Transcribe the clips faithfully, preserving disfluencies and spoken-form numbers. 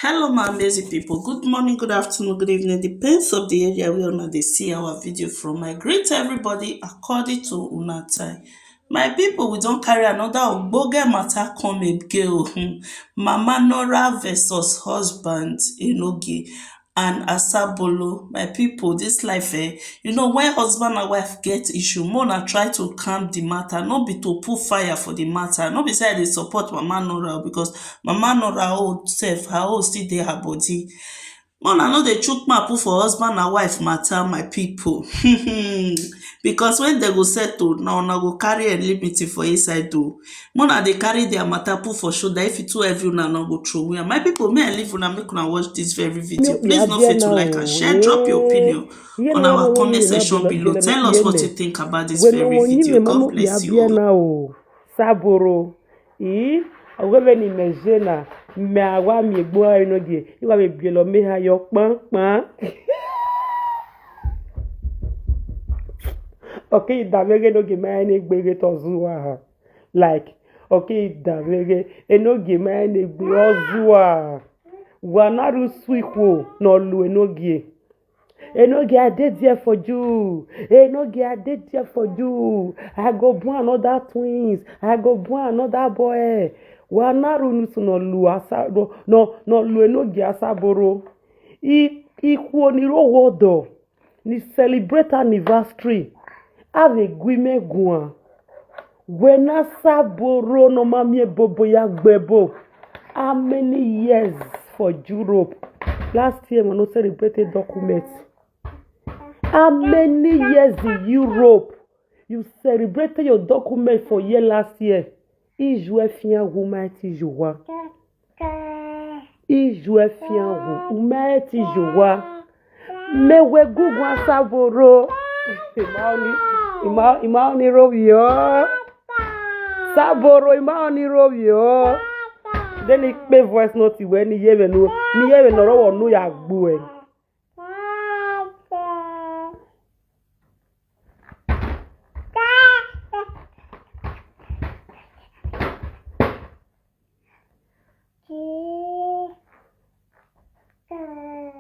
Hello, my amazing people. Good morning, good afternoon, good evening. Depends of the area where una dey see our video from. I greet everybody according to una time. My people, we don carry another ogbonge matter come again o. Hmm. Mama Nora versus husband Enoge and Asabolo. My people, this life, eh, you know, when husband and wife get issue, more na try to calm the matter, no be to put fire for the matter. No be say I dey support Mama Nora o, because Mama Nora own sef, her own still dey her body. Una no dey chook mouth put for husband and wife matter, my people. Because when they go settle, na una go carry enmity for inside o. Una dey carry their matter put for shoulder. If e too heavy, una no go throw away am. My people, may I leave una, make una watch this very video. Please no forget to like and share, drop your opinion on our comment section below. Tell us what you think about this very video. God bless you all. Saboro. Ii, ogebe ni mezena, me awa mi egbo ayo no die, iwa mi bielo me ha yo kpan kpan. Okay, da mege no ge me ni gbege to zuwa ha. Like, okay, da mege, e no ge me ni gbe ozuwa. Wa na ru sweet wo, no lu e no ge. Enoge, I dey there for you. Enoge, I dey there for you. I go born another twins. I go born another boy. Wa na ru nusu no lu asa no no no lu Enoge Asaboro. I i kuo ni ro wodo. Ni celebrate anniversary. Ave gwi me guan. Wena Saboro no ma mi ebobo ya gbebo. How many years for Europe? Last year we no celebrate a document. How many years in Europe? You celebrated your document for year last year. Ijue fian woman ti juwa. Ijue fian wu ume ti juwa. Mewe gugu Asaboro. Imaoni imaoni rovio. Saboro imaoni rovio. Then he pay voice note when he hear no. Ni hear no ro no ya gbu e.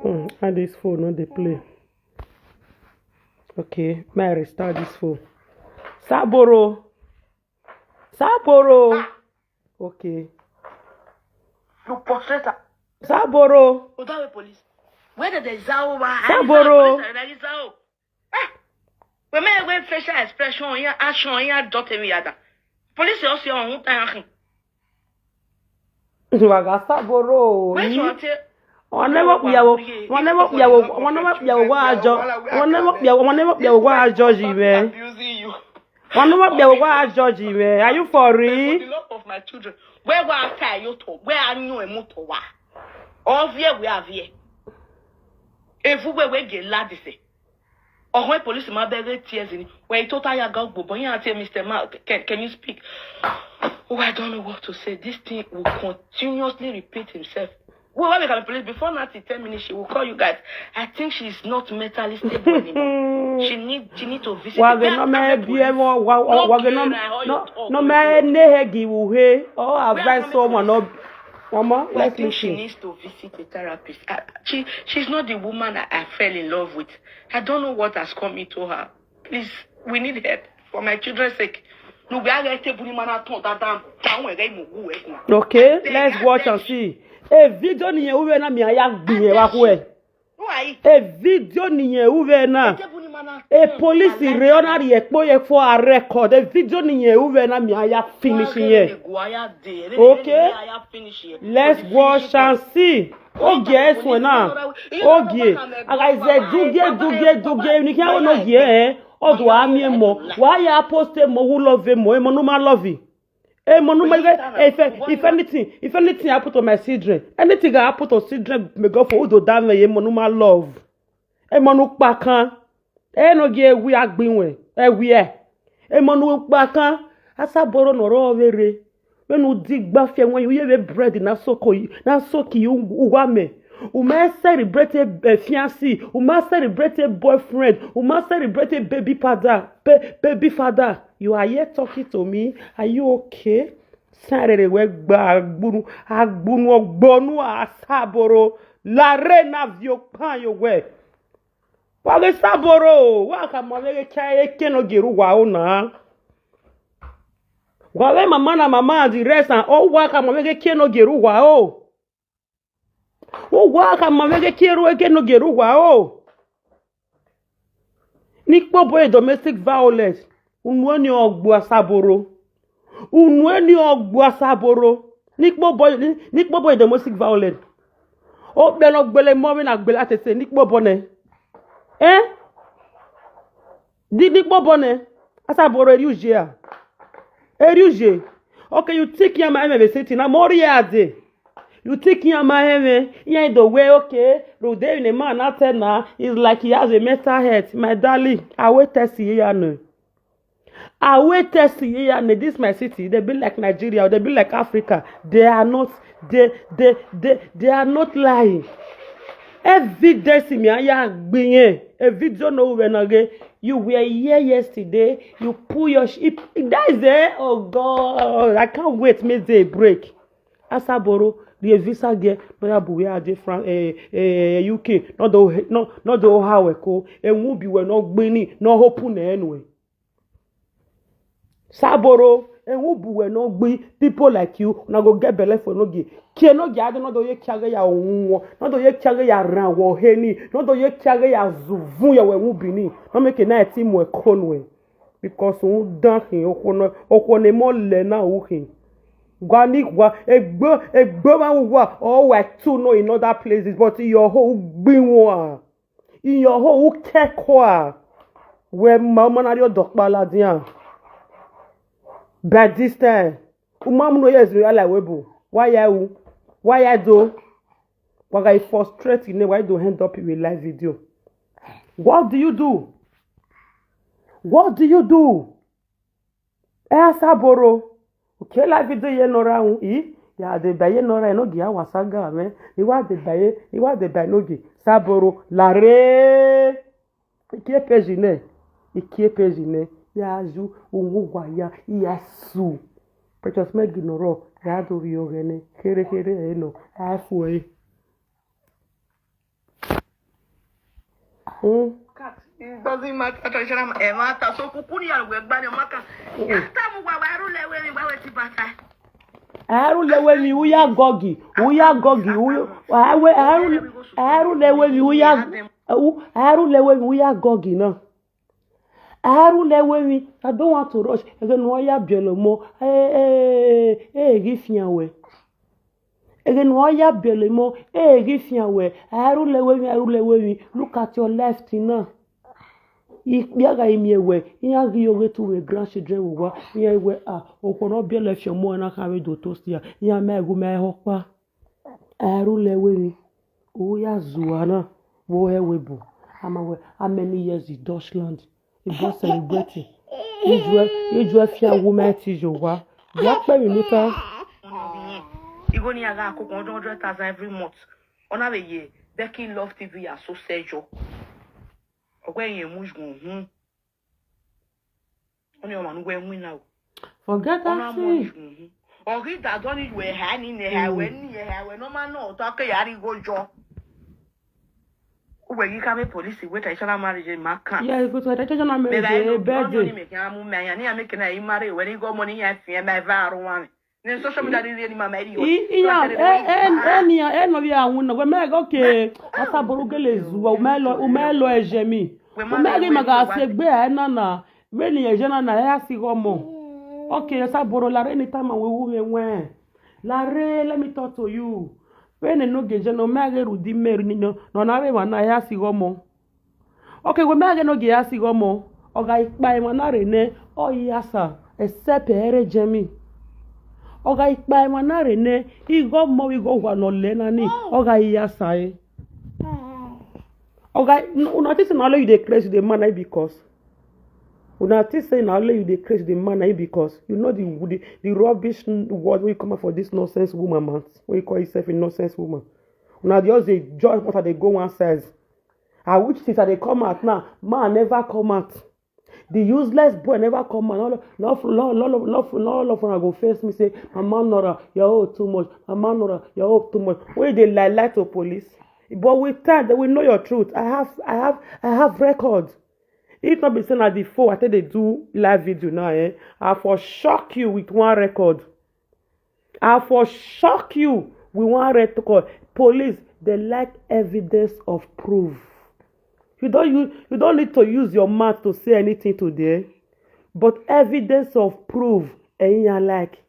Hmm, and this phone no dey play. Okay, may I restart this phone. Saboro. Saboro. Okay. You frustrate her. Saboro. Odawe police. Where did they zao? Why? Saboro. Police are very zao. When me when facial expression here, action here, don't tell me other. Police also on who time. Waga Saboro. Where's your tail? Whenever we are, whenever we are, whenever we are, whenever we are, whenever we are, whenever we are, judge me. Abusing you. Whenever we are, judge me. Are you for For real? The love of my children. Where were I tie you to? Where are you a motor? Or where we are here? If we were get lad is it? Or when police ma beg tears in when he told her go but he say, Mister Ma, can, can you speak? Oh, I don't know what to say. This thing will continuously repeat himself. Well, why make a police before now till ten minutes she will call you guys. I think she's not mentally stable anymore. She need she need to visit. Wage no me bie mo wa wage no no no me ne he gi wu he. Oh, advice so mo no. Mama, I let's think she listen. Needs to visit a therapist. Uh, she she's not the woman I, I fell in love with. I don't know what has come into her. Please, we need help for my children's sake. No, we are going to put him on a ton that down down where they move. Okay, let's watch and see. A video ni uwe na mi aya gbiye wa ku e. Why? A video ni uwe na. A police re ona ri epo ye for a record. A video ni uwe na mi aya finish here. Okay. Let's watch and see. Oge eso na. Oge. Aga ize duge duge duge ni ki awon oge eh. Odo ami emo. Why ya post emo who love emo? Emo no ma love. Emo no ma if if anything if anything happen to my children, anything that happen to children may go for udo dame emo no ma love. Emo no pa kan. E no ge ewi agbinwe. Ewi e. Emo no pa kan. Asaboro no ro vere. When u dig gba fie when you hear bread na so ko na so ki u wa me. U ma celebrate a fiancé, u ma celebrate a boyfriend, u ma celebrate a baby father, ba- baby father. You are here talking to me. Are you okay? Sarere we gba agbunu, agbunu ogbonu Asaboro. La reina vio pan yo we. Wage Saboro, wa ka ma wege cha eke no geru wa o na. Wa we mama na mama and the rest and all wa ka ma wege ke no geru wa o. O wa ka ma wege ke ro eke no geru wa o. Nikpo boy domestic violence. Unu eni ogbu Asaboro. Unu eni ogbu Asaboro. Nikpo boy, ni- nikpo boy domestic violence. O belo gbele mo we na gbele atete nikpo bo ne. Eh? Di nikpo bo ne. Asaboro eriuje a. Eriuje. Okay, you think ya ma eme be sitting na mori ya de. You think ya ma eme ya do we okay. Ro de ne man na ten na is like he has a mental health. My darling, I wait test ya no. I wait test ya no. This my city. They be like Nigeria. They be like Africa. They are not. They they they they are not lying. Evidence mi aya gbiyen. A video no we na ge. You were here yesterday. You pull your sh- if- that is there. Oh God, I can't wait. Make day break. Asaboro, the visa ge. No ya bu we are different. Eh, eh, U K. Not the no not the how we ko. And who be we no gbini no hope na anyway. Saboro, and who be we no gbi people like you. Una go get belle for no gi. Kie no gi ade no do ye kiage ya onwo. No do ye kiage ya ran wo heni. No do ye kiage ya zuvun ya we wu bini. No make a night team we konwe. Because un dan hin okwo no okwo ne mo le na u hin. Gwa ni gwa egbo egbo ma wa o wa two no in other places but your whole gbin one. In your whole who care kwa. Where mama na your dog paladian. By this time, umam no yes we are like webu. Why I who? Why I do? Why I frustrated? Why do end up with live video? What do you do? What do you do? Eh, Asaboro. Okay, live video ye no ra un i. Ya de ba ye no ra no gi awasaga me. Ni wa de ba ye, ni wa de ba no gi. Saboro lare. Ikie page ne. Ikie page ne. Ya ju ungu gwa ya ya su. Precious Meg no ro. Ya do ri ogene. Here here e no. Afu e. Mm. It doesn't matter. Traditional ma- eh, matter. So kukuni ya we gbani maka. Tamu wa wa ru lewe mi wa we ti bata. Aru lewe mi uya gogi, uya gogi, uya awe aru aru lewe mi uya u- aru lewe mi uya gogi na. Aru lewe mi, I don't want to rush. Ege no ya bielo mo. Eh eh eh gi fian we. Ege no ya bielo mo. Eh gi fian we. Aru lewe mi, aru lewe mi. Look at your left now. Ikpiaga imi ewe, iya gi yoge to we grandchildren wo wa, iya ewe a, okwo no bi ele fio mo na ka we do toast ya, iya me gu me ho pa. Aru lewe mi, o ya zuana, wo he we bu. Ama we, how many years in Dutchland? He was celebrating. Ijue, ijue fia wo me ti jo wa. Ya pe mi nuta. Igo ni aga akoko hundred thousand every month. Ona we ye, Becky Love T V ya so sejo. Ogwe ye muj gun hun. Oni o manu we win now. Forget that thing. Ogi da don ni we ha ni ne ha we ni ye ha we no ma no to ke ya ri go jo. Uwe yi ka me police we traditional marriage ma kan. Yeah, if it's a traditional marriage, eh, bed. Me ka mu me ya ni ya me ke na i marry we ni go money ya fi e me va ru wa me. Ni social media ri ri ni mama ri o. I i ya e e e ni ya e no ya wun na we me go ke Asaboro gele zu wa me lo u me lo e je mi. U me ri ma ga se gbe e na na. We ni e je na na e a si go mo. Okay, Asaboro la re ni ta ma we wu me we. La re, let me talk to you. We ne no ge je no me a ge ru di me ru ni no. No na re wa na e a si go mo. Okay, we me a ge no ge a si go mo. Oga ikpa e ma na re ne o yi asa. Except e re je mi. Oga ikpa e ma na re ne i go mo i go wa no le na ni. Oga i asa e. Oga, una think say na only you dey craze with the man na because una think say na only you dey craze with the man na because you know the the, the rubbish word wey come out for this nonsense woman mouth wey you call yourself a nonsense woman. Una just dey judge what I dey go one size. I wish since I dey come out now, man never come out. The useless boy never come out. No, no, no, no, no, no, no, no, no, go face me say, "Mama Nora, your own too much. Mama Nora, your own too much." When they lie, lie to police. But with time, they will know your truth. I have, I have, I have records. If not be saying at the phone, I tell they do live video now, eh? I for shock you with one record. I for shock you with one record. Police, they like evidence of proof. You don't use, you don't need to use your mouth to say anything today, but evidence of proof, and you are like,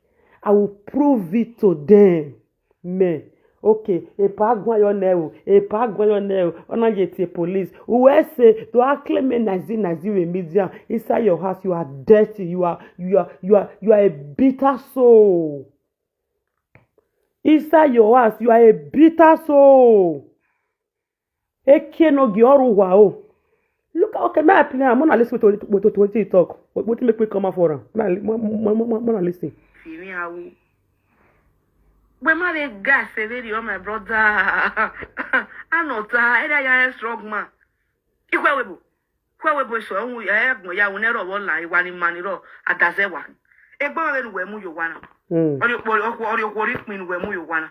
I will prove it to them. Me. Okay, epa gwa yo ne o, epa gwa yo ne o. Ona ye tie police. Uwe say, do I claim me nazi nazi we media? Inside your house, you are dirty. You are, you are, you are, you are a bitter soul. Inside your house, you are a bitter soul. Eke no gi oru wa o. Look, okay, my opinion. I'm gonna listen to what, what, what you talk. What, what make me come out for am? I'm gonna listen. Fimi awu. When my guy say, "Very, oh my brother," I know that. Any young strong man. Ikwe webo. Kwe webo so onwu ya egmo ya unero wo la iwa ni mani ro adaze wa. Egbo we nu we mu yo wana. Mm. Ori okwo, ori okwo ri pin we mu yo wana.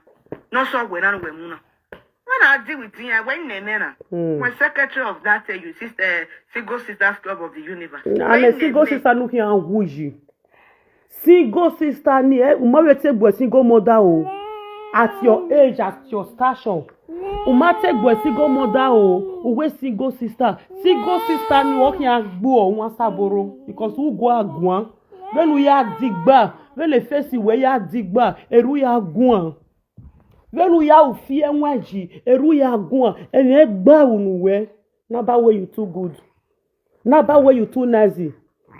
No so we na we mu na. When I deal with him, I went nene na. Mm. When secretary of that, uh, you sister, uh, Single Sisters Club of the Universe. I'm a single sister looking and wouji. Single sister ni, eh, uma we take boy single mother o. At your age, at your station. Uma take boy single mother o. Uwe single sister. Single sister ni wo ki agbo o, won saboro. Because who go agwan? When we are digba, when the face we are digba, eru ya gwan. When we are ufie nwaji, eru ya gwan. And egba unuwe. Naba where you too good. Naba where you too nice.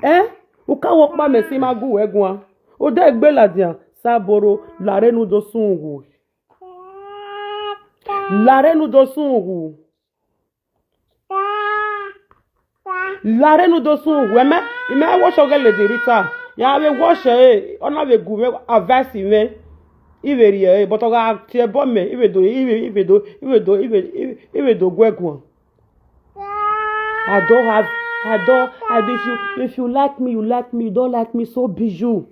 Eh? Uka wo pa me si magu we gwan. Ode egbe la dia. Saboro, lare nu do sungu. Lare nu do sungu. Lare nu do sungu. Eme, ime wo shoge le dirita. Ya we wo she, ona we gu we avasi me. Iwe ri e, but oga tie bo me, iwe do, iwe, iwe do, iwe do, iwe, iwe, iwe do gwe gun. I don't have, I don't, I, if you, if you like me, you like me, you don't like me, so be you.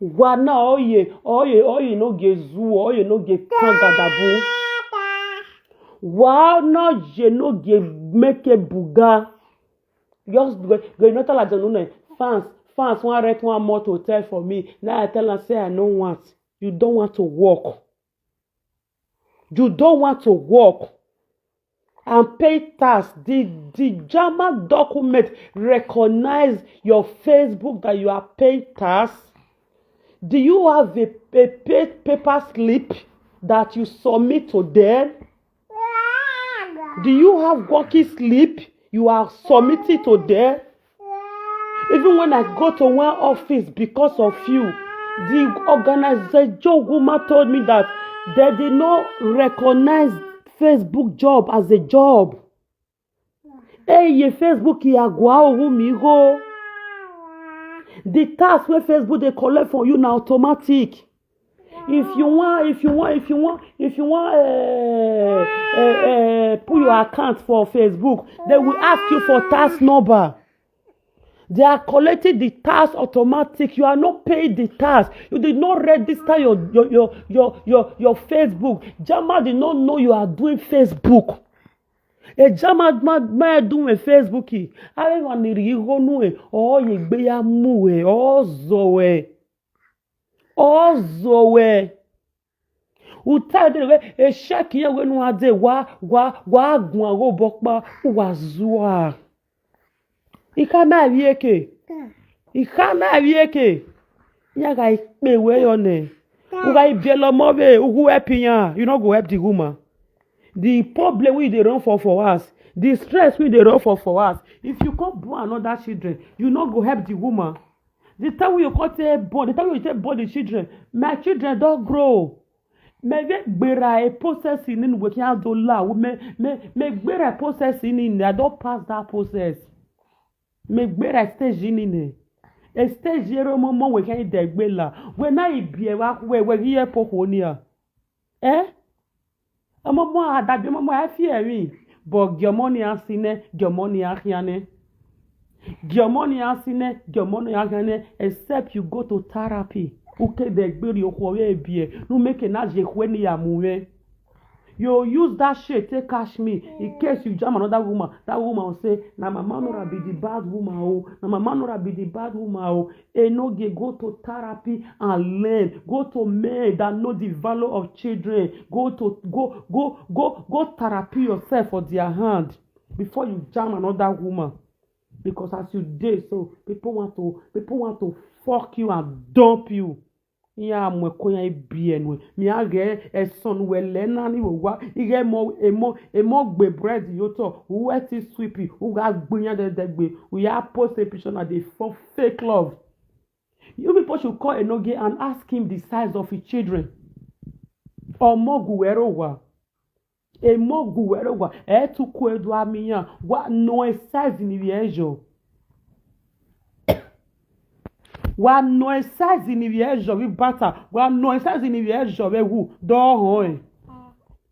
Wa na oye, oye, oye no ge zu, oye no ge tangadabu. Wa no je no ge make buga. Just go, go, you know, tell her, no, no, fans, fans, one rent, one more hotel for me. Now I tell her, say, I don't want. You don't want to work. You don't want to work and pay tax. The, the German document recognize your Facebook that you are paying tax. Do you have a, a pa-, paper slip that you submit to them? Do you have working slip you are submitting to them? Even when I go to one office because of you, the organization woman told me that they did not recognize Facebook job as a job. Hey, your Facebook, ya gwa ohu mi go. The tax wey Facebook dey collect for you na automatic. If you want, if you want, if you want, if you want, uh, uh, uh, put your account for Facebook, they will ask you for tax number. They are collecting the tax automatic. You are not paying the tax. You did not register your your your your your, your Facebook. Jama did not know you are doing Facebook. A Jama ma ma doing Facebook. I want to read. Oh, ye be ya mu e. Oh, zo e. Ozowe. Uta de we, e sheki ye we nu ade wa, wa, wa gun awo bokpa, wa zua. Ika na wieke. Ika na wieke. Ya ga ipe we yo ne. U ga ibe lo mo we, u go help yan. You no go help the woman. The problem we dey run for for us, the stress we dey run for for us. If you come born another children, you no go help the woman. The time wey you come take born, the time wey you take born the children, my children don grow. Me we gbera a process in we can do la. Me, me, me gbera process in, I don pass that process. Me gbera stage in, a stage here mo mo we can dey gbela. When I be wa we we here po ko ni a. Eh? Omo mo adabi, omo mo I fear me. But your money and sine, your money and hiane. Germany asine, Germany agane, except you go to therapy. Uke de gberi okwo we bie. No make na je kwe ni amuwe. You use that shit take catch me. In case you jam another woman, that woman will say, "Na my man Nora be the bad woman. Oh, na my man Nora be the bad woman. Oh, Enoge, go to therapy and learn. Go to men that know the value of children. Go to go go go go therapy yourself for their hand before you jam another woman." Because as you dey so, people want to people want to fuck you and dump you. Ya mwe konya ibienwe. Mi age eson we lena ni wa. Ige mo emo emo gbe bread yoto. Uwe ti sweepy. Uga gbinya de degbe. We are post a picture na dey for fake love. You people should call Enoge and ask him the size of his children. Omo guwero wa. Emo guwero wa. E tu kwedu amiya. Wa no e size ni viejo. Wa no e size ni viejo vi bata. Wa no e size ni viejo ve wu. Do ho e.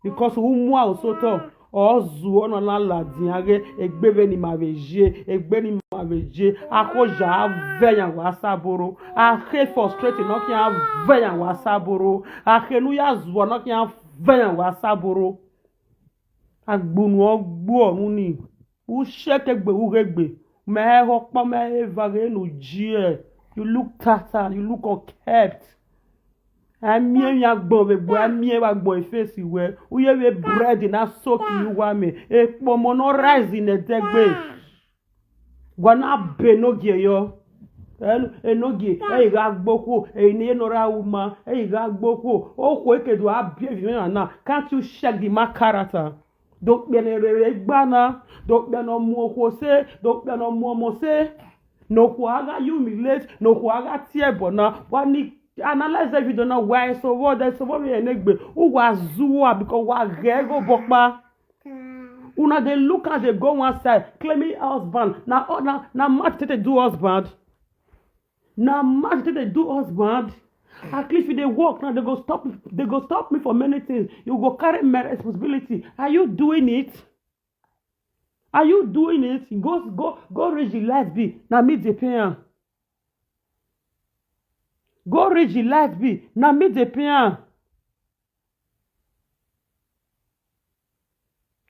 Because umu a osoto. Ozu ono na la diage. Egbe ve ni ma veje. Egbe ni ma veje. Akoja aveya wa saboro. Ake frustrated no ki aveya wa saboro. Ake nu ya zuo no ki aveya wa saboro. Agbonu ogbo onu ni. Usheke gbe ugegbe. Me ho pa me evage no jie. You look tattered, you look unkempt. Amie ya gbon ve gbo, amie wa gbon face we. Uye we bread na soak you wa me. E po mo no rise in a degbe. Gwa na be no gie yo. Enogie, e ga gboko, e ni no ra uma, e ga gboko. O ko e ke do abi vi na na. Can't you check the man character? Do pe ne rere gba na, do pe no mu oko se, do pe no mu omo se. No ko aga humiliate, no ko aga tie bo na. Wa ni analyze the video na why so what there's so what we enegbe. U wa zuwa because wa gego bokpa. Una dey look as dey go one side, claiming husband. Na na na match take dey do husband. Na match take dey do husband. At least if you dey work now, they go stop they go stop me for many things. You go carry my responsibility. Are you doing it? Are you doing it? Go go go reach the light be. Na me dey pay am. Go reach the light be. Na me dey pay am.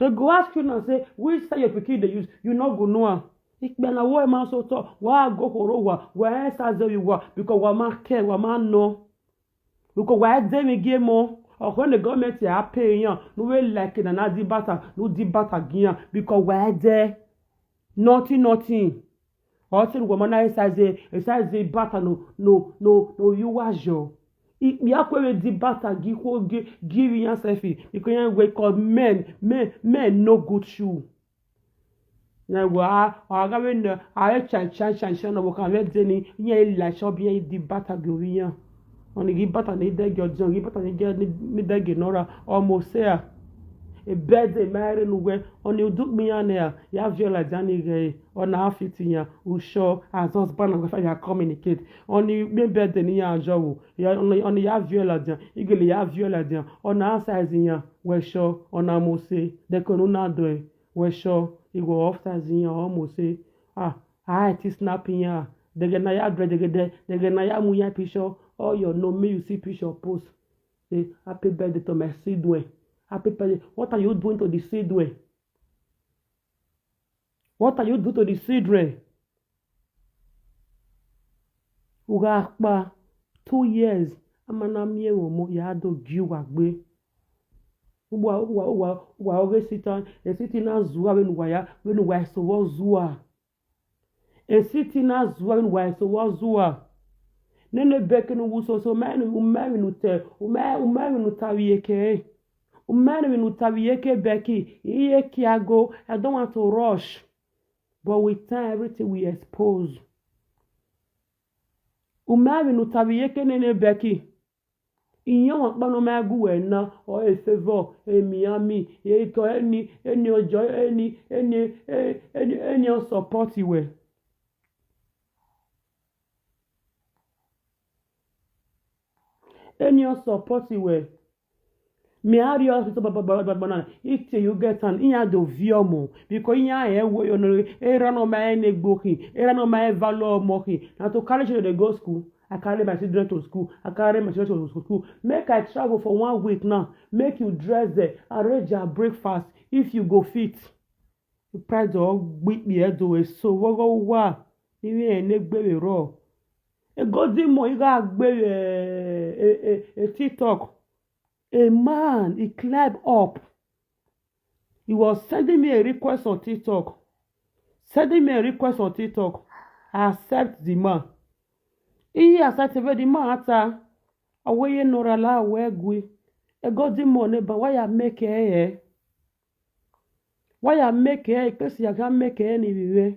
They go ask you now, say, which side your pikin dey use? You no go know am. Ikpe na wo man so to, wa go koro wa, wa esa ze you wa, because wa man care, wa man know. Because wa de me game o, or when the government ya pay yan, no way like na na di bata, no di bata gian, because wa de nothing, nothing. Or say woman na esa ze, esa ze bata no, no, no, no, you wa jo. Ikpe akwe we di bata gi ko gi, gi yan sefi, because yan we call men, men, men no good shoe. Na wa aga we na a e chan chan chan chan na wo kan we de ni yen la shop yen di bata go wi yan. Oni gi bata ni de go jan gi bata ni ge ni de ge nora o mo se a. E bed e mare nu we oni udu mi yan ya ya viola jani ge ona afiti yan usho as husband and wife ya communicate. Oni mi bed ni ya jowo ya oni ya viola jan igele ya viola jan ona size yan we sho ona mo se de ko nu na do e. We sure e go off tazi yan o mo se ah ah ti snap yan dege na ya dre dege de dege na ya mu ya pisho o yo no me you see pisho post say happy birthday to my sidwe. Happy birthday. What are you doing to the sidwe? What are you doing to the sidwe? Uga kpa two years amana mie wo mo ya do gi wa gbe. Uwa uwa uwa uwa oge sitan e siti na zuwa wenu waya wenu waya so wo zuwa. E siti na zuwa wenu waya so wo zuwa. Nene beke no wuso so menu umenu te ume umenu tawi eke. Umenu menu tawi eke beki iye kiago. I don't want to rush. But with time everything we expose. Umari nutabi yeke nene beki. Inyo wakpano magu wena o efevo emiami eko eni eni ojo eni eni eni eni o support iwe. Eni o support iwe. Me a real hospital baba baba baba na. If you get an, iya do view more. Because iya e wo yo no, era no ma e ne gboki, era no ma e valo moki. Na to carry children dey go school. I carry my children to school. I carry my children to school. Make I travel for one week now. Make you dress there, arrange your breakfast if you go fit. The price of gbikpi edo eso wogo wa. Iwe e ne gbe we ro. E go di mo iga gbe e, e, e, e TikTok. A man, he climbed up. He was sending me a request on TikTok. Sending me a request on TikTok. I accept the man. He accepted the man ata. Aweye nora la wegwi. E go di mo ne ba why I make e. Why I make e? Because I can make e ni we.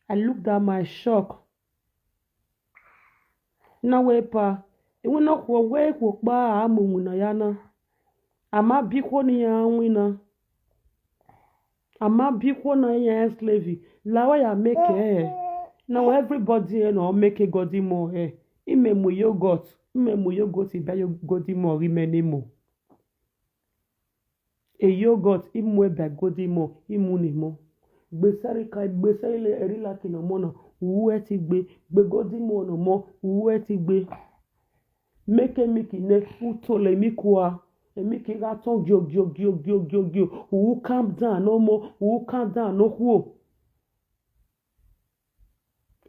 I looked at my shock. Na we pa, e we no kwo we kwo pa amumu na ya na. Ama bi kwo ni ya nwi na. Ama bi kwo na ya slave. La why I make e. Now everybody e no make e go di mo e. Ime mu yogurt, ime mu yogurt ibe yo go di mo ime ni mo. E yogurt imu ebe go di mo, imu ni mo. Gbe sari ka, gbe sari le eri la ki no mo na, uwe ti gbe, gbe go di mo no mo, uwe ti gbe. Make e miki ne, utole mi kwa. E miki ga ton gio, gio, gio, gio, gio, gio. U calm down no mo, u calm down no kwo.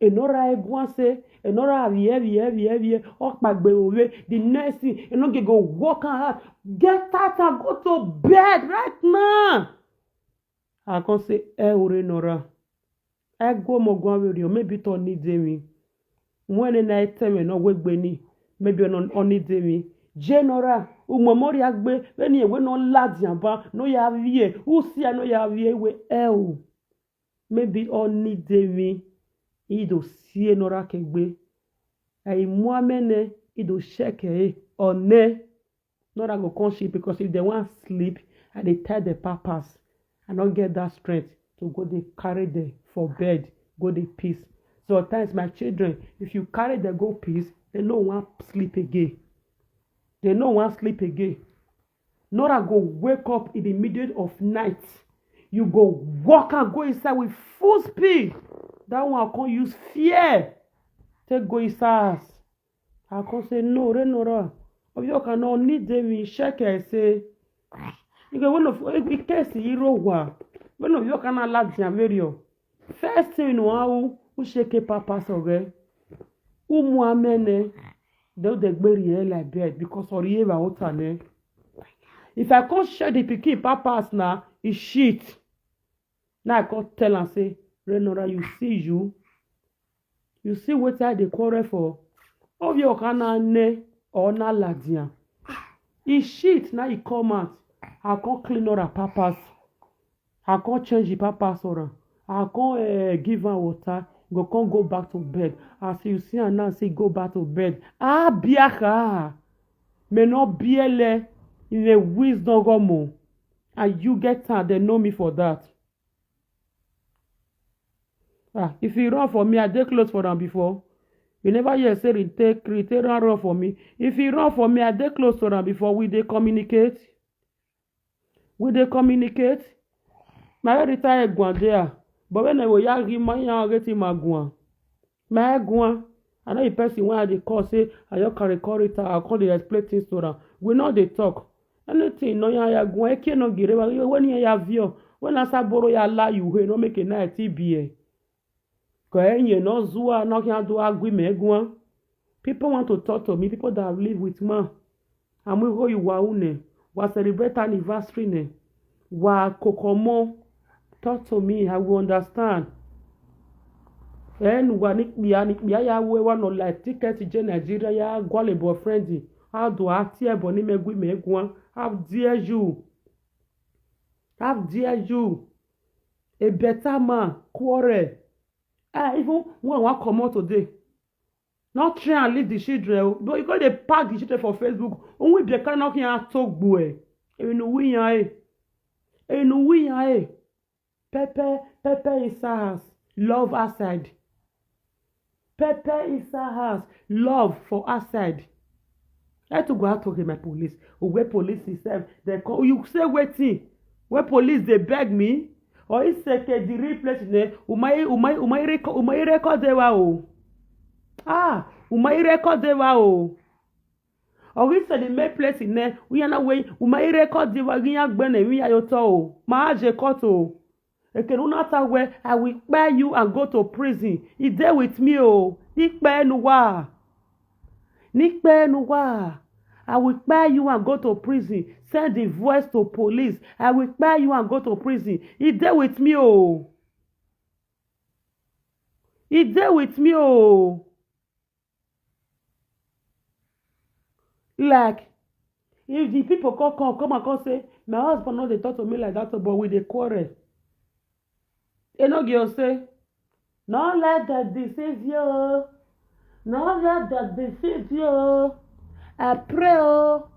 Enora egwase, enora vie, vie, vie, vie. Okpagbe owe, the next thing, eno ge go work and hard. Get out and go to bed right now. I come say, eh, ore nora. I go mo go with you, maybe to need me. When na tell me no we gbe ni, maybe on, on need me. General, umo mori agbe, when ye we no ladian ba, no ya vie, u si no ya vie we e o. Maybe oni de mi, i do sie nora kegbe. Ai mu amene, i do sheke e, one. Nora go come sleep because if they want sleep, I dey tell the papas. I don't get that strength to go dey carry them for bed, go dey peace. Sometimes my children, if you carry them go peace, they no want sleep again. They no want sleep again. Nora go wake up in the middle of night. You go walk and go inside with full speed. That one come use fear. Take go inside house. I come say, no, re Nora. Of you cannot need them in check. I say, you go one of in case you row wa. When of you cannot laugh the video. First thing you know, who shake a papas again? Umu amene. They would bury her like bed because of the eva water ne. If I come share the pikin papas now, e shit. Now I come tell am say, Renora, you see you? You see wetin I dey quarrel for? Of your kana ne or na ladian. E shit, now e come out. I come clean all her papas. I come change the papas for am. I come uh, give am water. Go come go back to bed. As you see am now, say go back to bed. Ah, biaka. Me no biele in a wisdom gomo. And you get am, they know me for that. Ah, if you run for me, I dey close for am before. You never hear say retake, retake run run for me. If you run for me, I dey close for am before. We dey communicate. We dey communicate. My head retire Gwandea. But when I go yagi my young get him a guan. My guan. I know the person when I dey call say I your carry call it. I call dey explain things to am. We no dey talk. Anything no ya ya guan. Eke no gire wa when ya ya vio. When I say boro ya la you he no make a night T B A. Ko enye no zua no can do agreement guan. People want to talk to me. People that live with man. And we go you wa une. Wa celebrate anniversary ne. Wa kokomo. Talk to me. I will understand. En wa ni bia ni bia ya we wa no like ticket je Nigeria ya gwale boyfriend. How do I tear boni me gwi me guan? How dare you? How dare you? A better man quarrel. Ah, even when I come out today, not try and leave the children. But you go dey pack the children for Facebook. Only they cannot hear talk boy. You know we are. You know we are. Pepper, pepper is ours. Love outside. Pepper is ours. Love for outside. I to go out to my police. Where police is self, they call you say waiting. Where police they beg me? Or it's like the real place in there. Umai, umai, umai record, umai record they were. Ah, umai record they were. Or it's the main place in there. We are not way. Umai record they were. We are going to your toe. My je koto. Ekenunata where I will buy you and go to prison. He there with me, oh. Nikpe nuwa. Nikpe nuwa. I will buy you and go to prison. Send the voice to police. I will buy you and go to prison. He there with me, oh. He there with me, oh. Like, if the people come, come, come and come say, my husband no dey talk to me like that, but we dey quarrel. Enogie say, no let them deceive you. No let them deceive you. I pray, oh.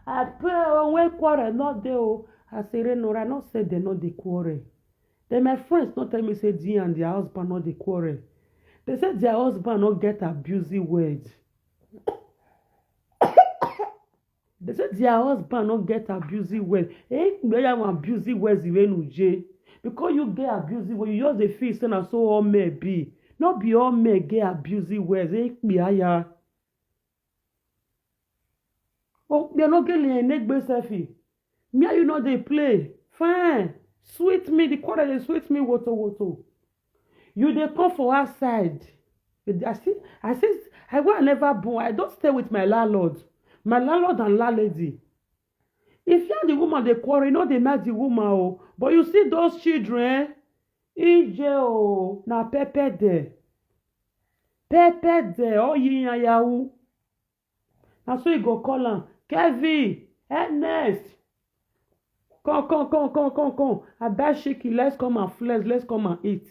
I pray, oh, when quarrel not there, oh. I say, Renora, not say they not the quarrel. Then my friends not tell me say Dee and their husband not the quarrel. They said their husband not get abusive words. They said their husband not get abusive words. Eh, where you abusive words even uje? Because you get abusive words, you just dey feel say na so all men be. Not be all men get abusive words. Eh, yeah. Oh, they no get like negbe selfie. Me and you know they play. Fine. Sweet me, the quarrel dey sweet me, woto woto. You dey come for outside. I see, I see, I go, I never born. I don't stay with my landlord. My landlord and landlady. If you and the woman dey quarrel, you know they mad the woman, oh. But you see those children, eh? Ije, oh, na pepper there. Pepper there, oh, yin and yahoo. Na so you go call am, Kevin, Ernest, come, come, come, come, come, come. I buy shiki, let's come and flex, let's come and eat.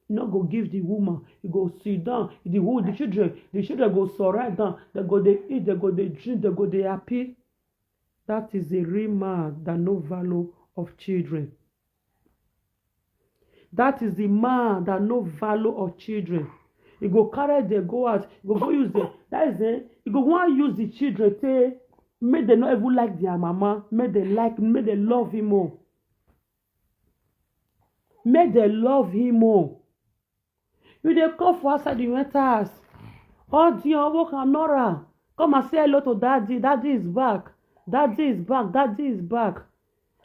You no go give the woman, you go sit down. The wo-, the children, the children go surround down. They go dey eat, they go dey drink, they go dey happy. That is the real man that no value of children. That is the man that no value of children. He go carry them go out. He go go use them. That is it. He go want use the children take make them not even like their mama. Make them like, make them love him more. Make them love him more. You dey come for outside, you enter house. All the work and nora. Come and say hello to daddy. Daddy is back. Daddy is back. Daddy is back.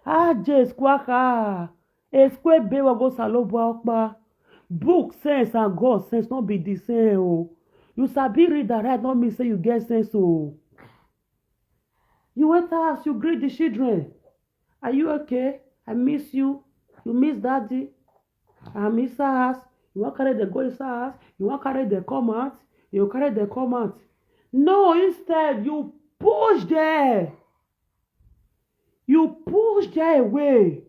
Ah, James Kwaka. Esque bewa go salobo okpa. Book sense and God sense no be the same, oh. You sabi read and write no mean say you get sense, oh. You enter house, you greet the children. Are you okay? I miss you. You miss daddy. I miss her house. You wan carry them go inside house. You wan carry them come out. You carry them come out. No, instead, you push them. You push them away.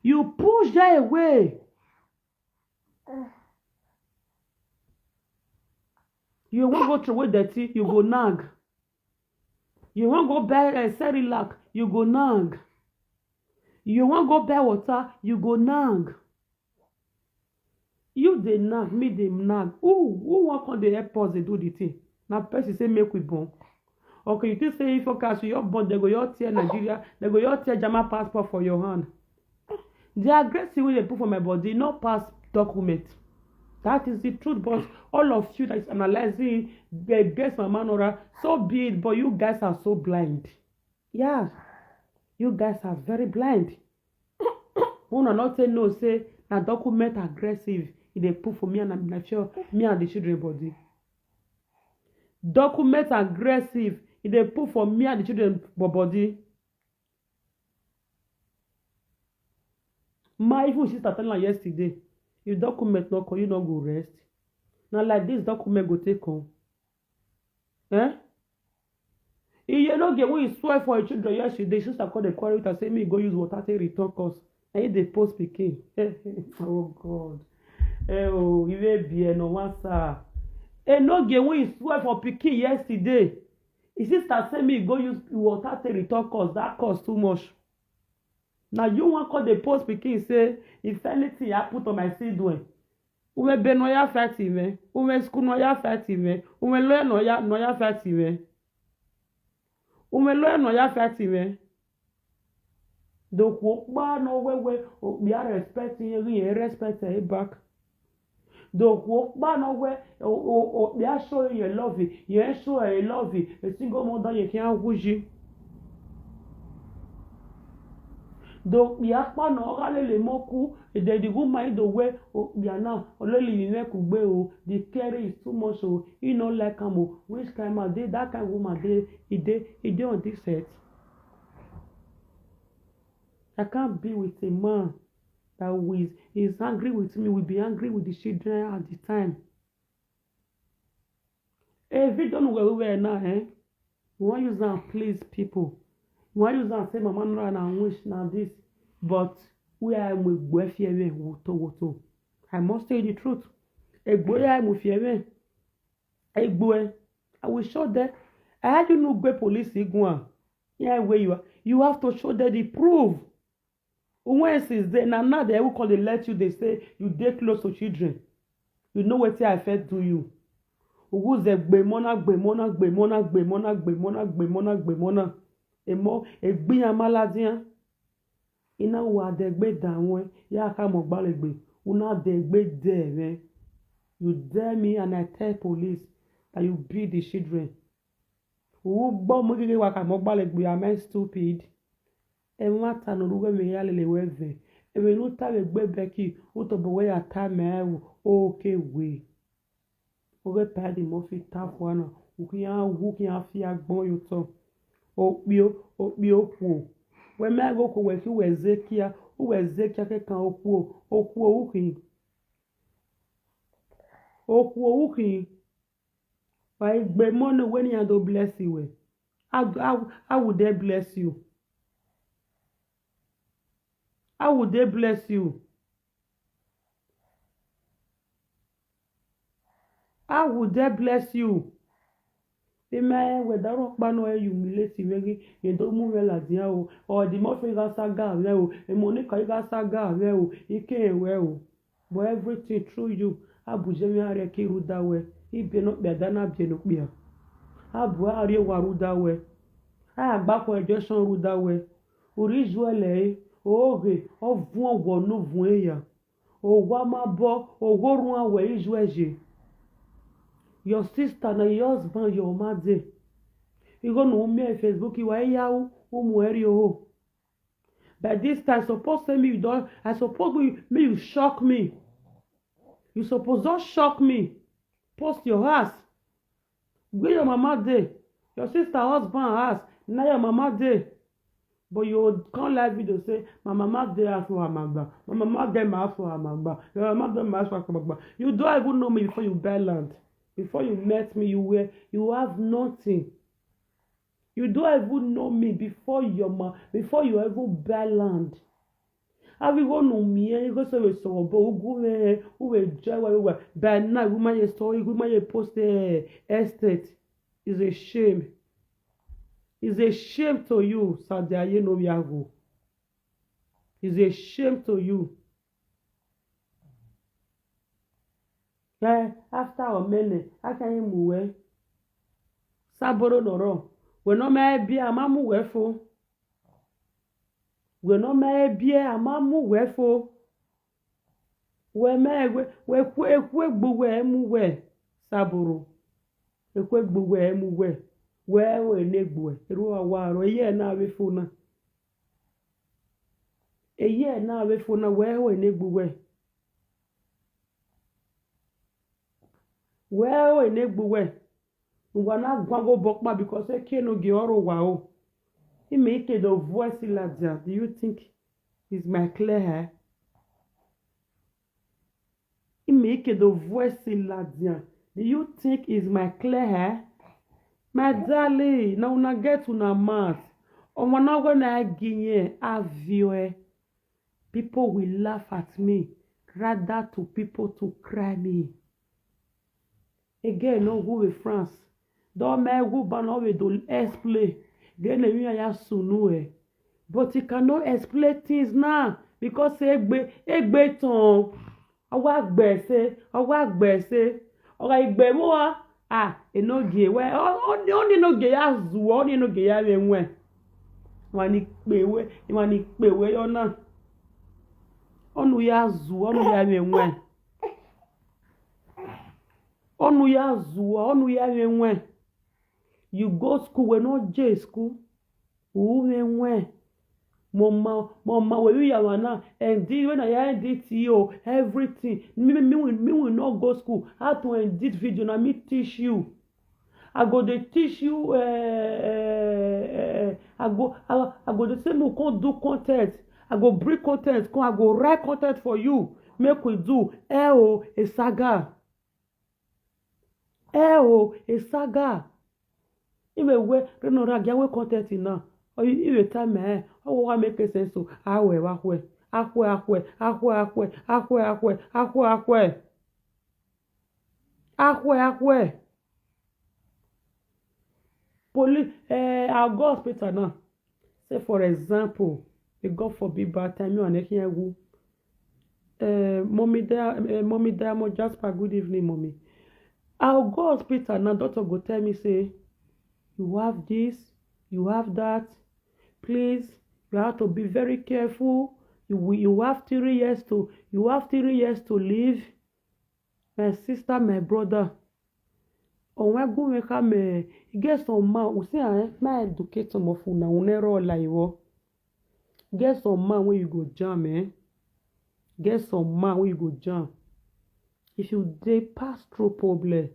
You push them away. You wan go throw away dirty, you go nag. You wan go buy, eh, Cerelac, you go nag. You wan go buy water, you go nag. You dey nag, me dey nag. Who, who wan come dey help us dey do the thing? Na person say make we born. Okay, you think say if okay, as you your born, they go your tear Nigeria, they go your tear German passport for your hand. The aggressive wey they put for my body no pass document. That is the truth, but all of you that is analyzing against my manora, so be it, but you guys are so blind. Yeah, you guys are very blind. Una not say no, say na document aggressive. E dey put for me and my children, me and the children body. Document aggressive. E dey put for me and the children bo-, body. My even sister tell her yesterday, if document no come, you no go rest. Now like this document go take come. Eh? Iye no get when you swear for your children yesterday, sister call the quarry with her say me go use water take return cause. And you dey post pikin. Oh God. Eh oh, you may be no one sir. E no get when you swear for pikin yesterday. His sister say me go use water take return cause that cost too much. Now you wan call the post pikin say if anything happen to my children, Ume be no ya fight me. Ume school no ya fight me. Ume lawyer no ya no ya fight me. Ume lawyer no ya fight me. Dokwo kpa no we we o bia respect yin yin respect e back. Dokwo kpa no we o o o bia show yin love yin show e love e single mother yin kian wuji. Do bia kpa no ga le le moku e de di woman do we o bia na o le li mi me ku gbe o the care is too much o he no like am o which kind man dey that kind woman dey e dey e dey on this earth. I can't be with a man that is is angry with me, will be angry with the children at the time. A video no well well now, eh? You wan use am please people. You wan use am say mama no na wish na this, but we are we gbe fear we woto woto. I must tell you the truth. Egbo ya mu fear we. Egbo e. I will show them. I had you no gbe police igwa. Yeah, where you are. You have to show them the proof. When since then, and now they will call they let you, they say you dey close to children. You know what I felt to you. Uguze gbemona, gbemona, gbemona, gbemona, gbemona, gbemona, gbemona. Emo, egbiyan maladian. Ina wa degbe danwe, ya ka mo gbalegbe. Una degbe dere. You dare me and I tell police that you beat the children. Ugbo mo gege wa ka mo gbalegbe, am I stupid? E ma ta no ruwe me ya lele we ve. E me nu ta we gbe beki, u to bo we ya ta me o, o ke we. O ke pa di mo fi ta fu ana, u ki ya wu ki ya fi agbon yo to. O pio, o pio ku. We me go ku we ki we zekia, u we zekia ke kan o ku, o ku o ki. O ku o ki. Why gbe money when you don't bless you? How, how, how would they bless you? How would they bless you? How would they bless you? Ime we daro pa no e humiliate we gi ye do mu we la dia o. O di mo fe ga saga we o. E mo ni ka ga saga we o. Ike we o. But everything through you. Abu je mi are ki ruda we. Ibe no pe da na be no pe. Abu are wa ruda we. Agba ko ejo son ruda we. Ori ju ele e. Oge. Ovun owo no vun eya. Owa ma bo. Owo run awe iju eje. Your sister na your husband, your mother. You go no me Facebook, you are ya umu eri o. By this time, suppose say me you don't, I suppose me, me you shock me. You suppose don't shock me. Post your ass. Where your mama dey? Your sister husband ass. Now your mama dey. But you come live video say, my mama dey ask for amagba. My mama dey my ask for amagba. Your mama dey my ask for amagba. You don't even know me before you buy land. Before you met me, you were you have nothing. You don't even know me before your ma before you even buy land. Avi go no mi e go so we so bo ugu we uwe jai wa we. By now we ma ye story we ma ye post eh, estate. Is a shame. Is a shame to you, Saudi Aye no Yago. Is a shame to you. Eh, after Omene, aka yin mu we. Saboro noro. We no me bi ama mu we fo. We no me bi ama mu we fo. We me we we kwe kwe gbu we mu we. Saboro. E kwe gbu we mu we. We we ne gbu we. Ru awa ro ye na we fo na. Eye na we fo na we we ne gbu we. We we ne gbu we. Ngwa na gwa go bokpa because e ke no gi oro wa o. Ime ike do voice la dia. Do you think is my clear hair? Ime ike do voice la dia. Do you think is my clear hair? My darling, now una get una mouth. Omo na go na ginye avio e. People will laugh at me rather to people to cry me. Again, no go with France. Don't me go ban no we do explain. Then we are sunu e. But he cannot explain things now because egbe egbe ton. Ọgwa gbese, ọgwa gbese. Ọga igbe mụọ. Ah, enoge we. Onye, onye noge ya zuo, onye noge ya we nwe. Nwani kpewe, nwani kpewe yona. Ọnụ ya zuo, ọnụ ya we nwe. Ọnụ ya zuo, ọnụ ya we nwe. You go school, we no je school. Uwe nwe. Mama, mama, we you yawa now. And this when I end it, you everything. Me, me, me, we, me we not go school. How to end this video? Now me teach you. I go dey teach you. Uh, uh, uh, I go, I, I go dey say me come do content. I go bring content. Come, I go write content for you. Make we do. Eh oh, a saga. Eh oh, a saga. Iwe we reno ra gia we content na. O iwe ta me. O wa make sense o. Awe wa hwe. Ahwe ahwe, ahwe ahwe, ahwe ahwe, ahwe ahwe. Ahwe ahwe. Police, eh, I'll go hospital now. Say for example, may God forbid bad time, you and Ekiyagu. Uh, mommy, Dia- uh, mommy Diamond Jasper, good evening, mommy. I'll go hospital now. Doctor go tell me say, you have this, you have that. Please, you have to be very careful. You will- you have three years to you have three years to live. My sister, my brother, onwe gume ka me. E get some man who say, eh, my educate some of una unero la iwo. Get some man where you go jam, eh? Get some man where you go jam. If you dey pass through problem,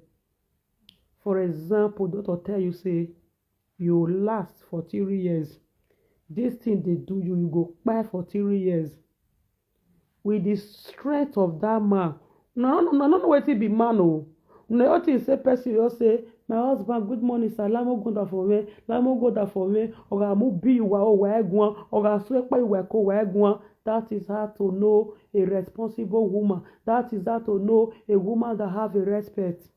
for example, doctor tell you say you last for three years. This thing they do you, you go kpai for three years. With the strength of that man, no, no, no, no, no, wetin be man o. No, you think say person you say, my husband, good morning, sir. Lamo go down for me, Lamo go down for me. Oga mu bi wa o wa egun, oga so epa iwa ko wa egun. That is how to know a responsible woman. That is how to know a woman that have a respect.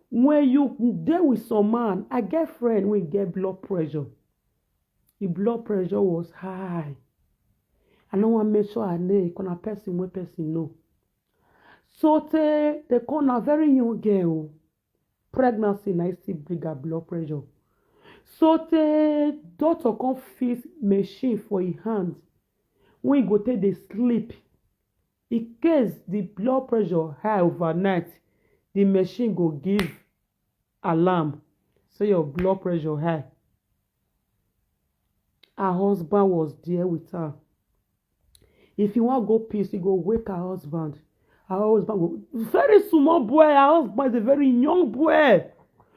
When you dey with some man, I get friend wey get blood pressure. The blood pressure was high. I no wan mention her name, because na person wey person know. So tey they call na very young girl. Pregnancy na e still bring her blood pressure. So tey doctor come fix machine for him hand wey go take dey sleep. In case the blood pressure high overnight, the machine go give alarm say your blood pressure high. Her husband was there with her. If you wan go piss, you go wake her husband. Her husband go very small boy. Her husband is a very young boy.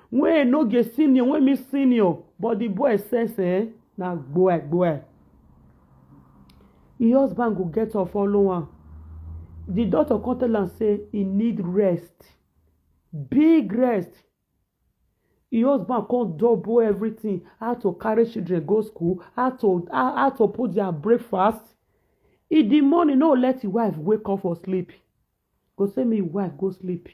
When no get senior, when me senior, but the boy says, eh, na boy, boy. Your husband go get up, follow am. The doctor come tell am say he need rest, big rest. Your husband come double everything. How to carry children go school, how to how, how to put their breakfast. In the morning, no let your wife wake up for sleep. Go say me wife go sleep.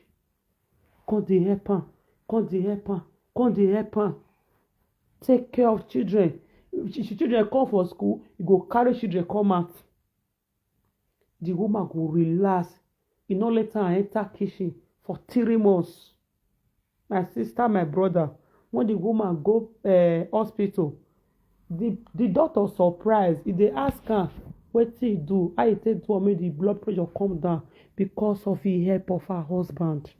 Come dey help am, come dey help am, come dey help am. Take care of children. If ch- children come for school, you go carry children come out. The woman go relax. You no let her enter kitchen for three months. My sister, my brother, when the woman go uh, hospital, the the doctor surprise. If they ask her, wetin he do, how he take do am make the blood pressure come down, because of the help of her husband.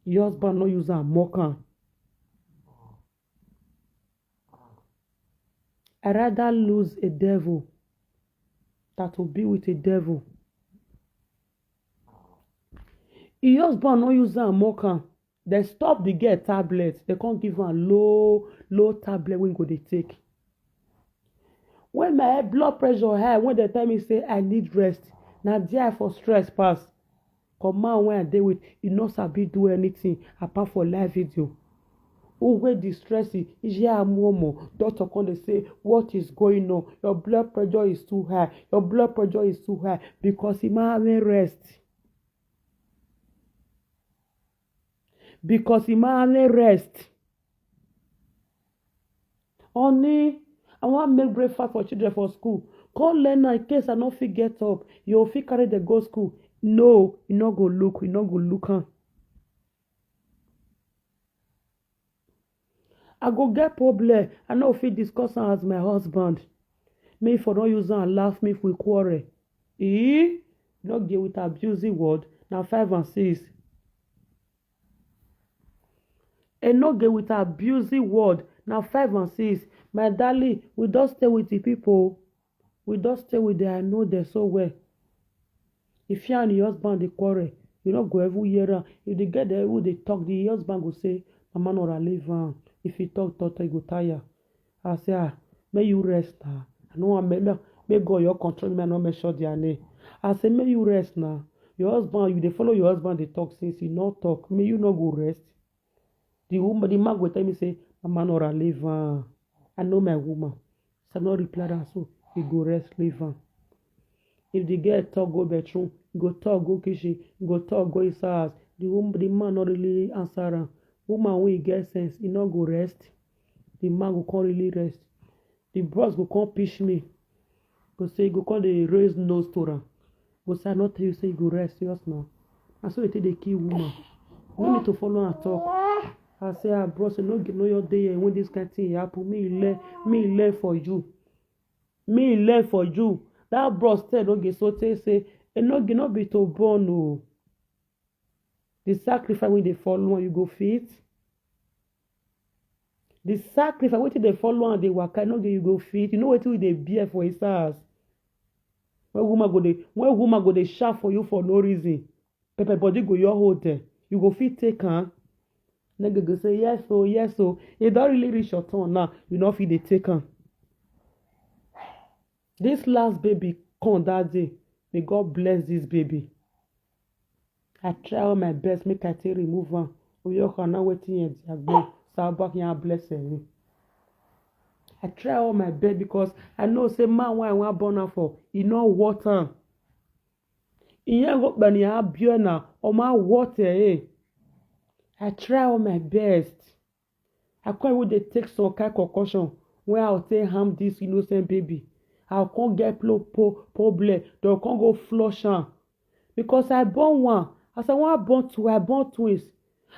Your husband no use am mock am. I rather lose a devil than to be with a devil. Your husband no use am mock am. They stop the girl tablet. They can't give her low, low tablet when go they take. When my blood pressure high, when they tell me say I need rest, now there for stress pass. Come on, when I dey with, you no sabi do anything apart for live video. Who wey distress you? Ije amuomo. Doctor come dey say, what is going on? Your blood pressure is too high. Your blood pressure is too high because he man having rest. Because he man having rest. Honey, I wan make breakfast for children for school. Come learn am in case I no fit get up. You fit carry dem go school. No, you no go look, you no go look am. I go get problem. I no fit discuss am as my husband. Me for no use am laugh me if we quarrel. Eh? No get with abusive word. Na five and six. E no get with abusive word. Na five and six. My darling, we don stay with the people. We don stay with them. I know them so well. If you and your husband dey quarrel, you no go ever hear am. If the girl dey who dey talk, the husband go say, "Mama Nora, leave am." If you talk, talk, talk, you go tire. I say, "Ah, may you rest now." I know I'm may God your control me, I no mention their name. I say, "May you rest now." Your husband, you dey follow your husband dey talk since he no talk. May you no go rest. The woman, the man go tell me say, "Mama Nora, leave am. I know my woman." So I no reply that, so he go rest, leave am. If the girl talk go bedroom, he go talk go kitchen, he go talk go his house. The woman, the man no really answer am. Woman wey get sense, he no go rest. The man go come really rest. The boss go come pitch me. Go say, go come dey raise nose to am. Go say, "I no tell you say you go rest, just now." And so they take dey kill woman. No need to follow and talk. I say, "Ah, bros, you no get no your day here when this kind thing happen. Me learn, me learn for you. Me learn for you." That bros tell no get so tey say, "E no get no be to born o." The sacrifice wey dey follow am, you go fit. The sacrifice wetin dey follow am dey waka, no get you go fit. You know wetin we dey bear for his house. When woman go dey, when woman go dey shout for you for no reason, pepper body go your hold there. You go fit take am. Nigga go say, "Yes, oh, yes, oh." E don really reach your turn now. You no fit dey take am. This last baby come that day. May God bless this baby. I try all my best make I take remove am. Oyoka na wetin yẹn di agbo. Sabak yan bless me. I try all my best because I know say man wey I wan born am for, e no worth am. Ìyẹn go pẹ̀lú abíọ́ na ọmọ worth it. I try all my best. I come even dey take some kind concussion wey I go take harm this innocent baby. I come get plo- po- problem. Dem come go flush am. Because I born one. As I wan born two, I born twins.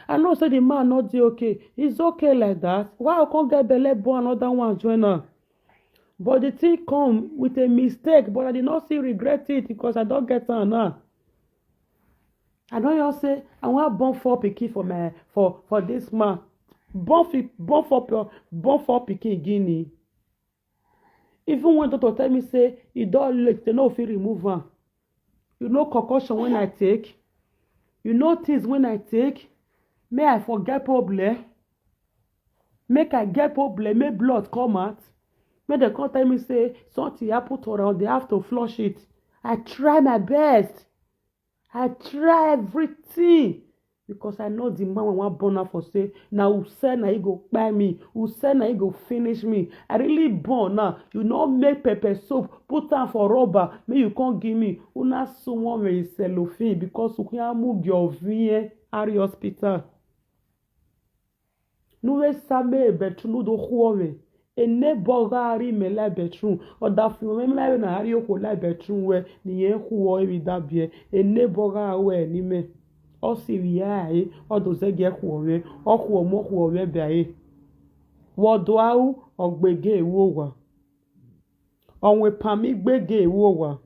I know say the man no dey okay. He's okay like that. Why I come get belle born another one join am? But the thing come with a mistake, but I did not still regret it because I don get am now. I don hear say I wan born four pikin for my for for this man. Born fi born four pi- born four pikin give me. Even when doctor tell me say e don late, they no fit remove am. You know concussion when I take? You know things when I take? May I forget problem? Make I get problem, make blood come out? Make dem come tell me say something happen to am, they have to flush it. I try my best. I try everything because I know the man wey wan born am for say na Usain na he go kpai me, Usain na he go finish me. I really born now. You no make pepper soup, put am for rubber, make you come give me. Una suwon me cellophane because Ukyamu Gyovian Harry Hospital. Nuwe same bedroom nudo huome. Ene boga ari me la bedroom. Oda fi me la na ari oko la bedroom we ni ye huo ebi dabie. Ene boga we ni me. O si wi ai, o do zege huome, o huomo huome be ai. Wo do au, o gbege wo wa. Onwe pami gbege wo wa.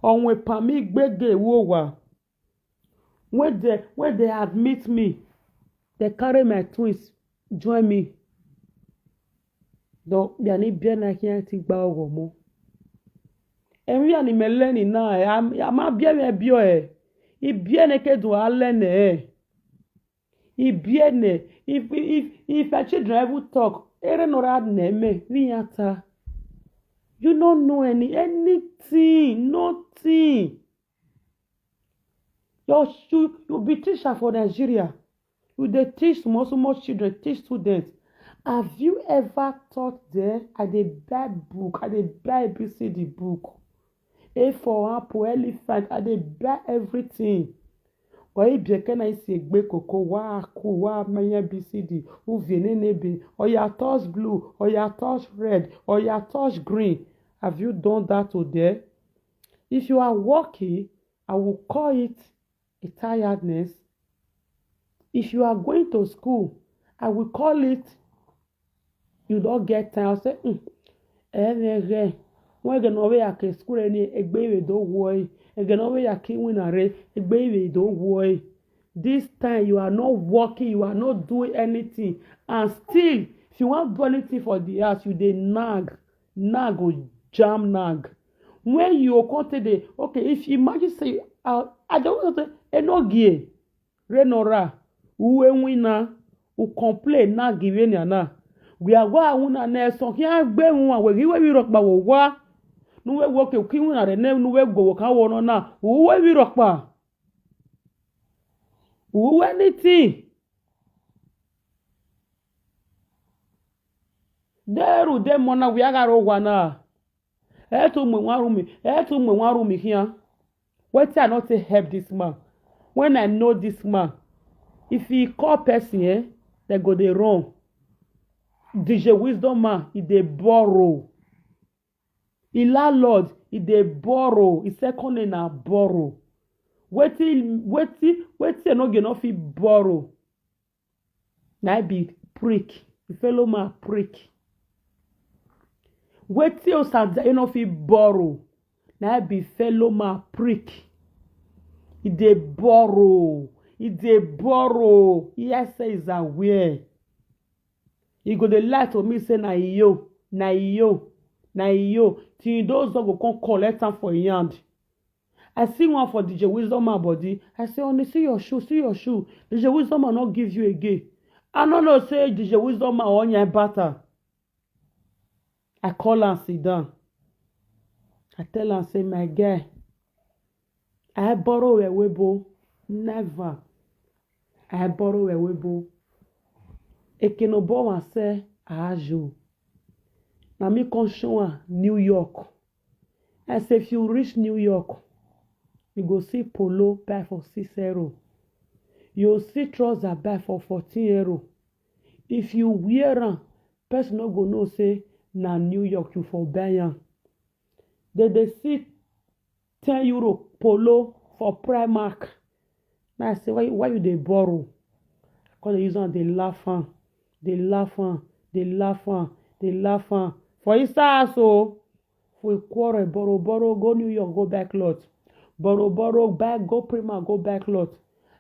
Onwe pami gbege wo wa. When they when they admit me, they carry my twins join me. Don biani biana kian ti gba ogo mo. Emi ani meleni na ya ya ma bia me bio e. I biene ke do alene e. I biene if if if a children even talk, ere no rad ne me, we ata. You don't know any anything, nothing. Your you you be teacher for Nigeria. You dey teach small small children, teach students. Have you ever taught them? I dey buy book, I dey buy A B C D book. A for apple, elephant, I dey buy everything. Or if you can I say gbe koko, wa ku, wa menya B C D, u vie ne ne be, or you touch blue, or you touch red, or you touch green. Have you done that today? If you are working, I will call it a tiredness. If you are going to school, I will call it you don't get time. I say, mm, eh, eh, eh. When you know where you can school any, egbe iwe do woi. You know where you can win a re, egbe iwe do woi. This time you are not working, you are not doing anything. And still, if you want to do anything for the house, you dey nag, nag or jam nag. When you come to the, okay, if you imagine say, uh, I don't want to say, enogie, renora, uwe wina, u complain na give na na. We are wa una ne so ki agbe won we we wi rokpa wo wa. Nu we wo ke ki una re ne nu we go wo ka wo no na. Uwe wi rokpa. Uwe anything. Deru de mona we agaro wa na. Etu mgbe nwa rumi, etu mgbe nwa rumi here. Wetin I not take help this man. When I know this man, if he call person, eh, they go dey run. D J Wisdom man, he dey borrow. He landlord, he dey borrow. His second name na borrow. Wetin, wetin, wetin no get no fit borrow. Na be prick. The fellow man prick. Wetin Osanja you no fit borrow. Na be fellow man prick. He dey borrow. He dey borrow. Yes, is aware. He go dey lie to me say na iyo, na iyo, na iyo. Till those don go come collect am for him hand. I see one for D J Wisdom man body. I say, honey, see your shoe, see your shoe. D J Wisdom man not give you again. I no know say D J Wisdom man on your batter. I call and sit down. I tell am say, my guy, I borrow a webo. Never. I borrow a webo. Ekenobo wan say ajo. Na me come show am New York. I say if you reach New York, you go see polo buy for six euro. You see trouser buy for fourteen euro. If you wear am, person no go know say na New York you for buy am. They dey see ten euro polo for Primark. Now I say, why, why you dey borrow? I come dey use am dey laugh am, dey laugh am, dey laugh am, dey laugh am. For inside house o, we quarrel, borrow, borrow, go New York, go buy cloth. Borrow, borrow, buy, go Primark, go buy cloth.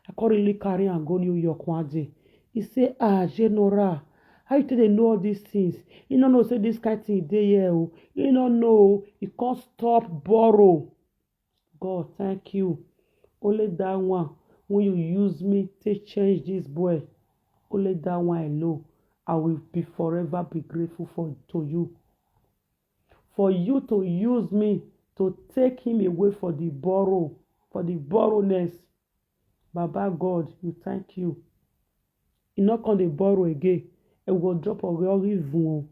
I come really carry am go New York one day. He say, ah, General, how you take dey know all these things? You no know say this kind thing dey here o. You no know o. You can't stop borrow. God, thank you. Only that one when you use me to change this boy. Only that one alone. I will be forever be grateful for to you. For you to use me to take him away for the borrow, for the borrowness. Baba God, you thank you. He not come dey borrow again. E go drop away all even.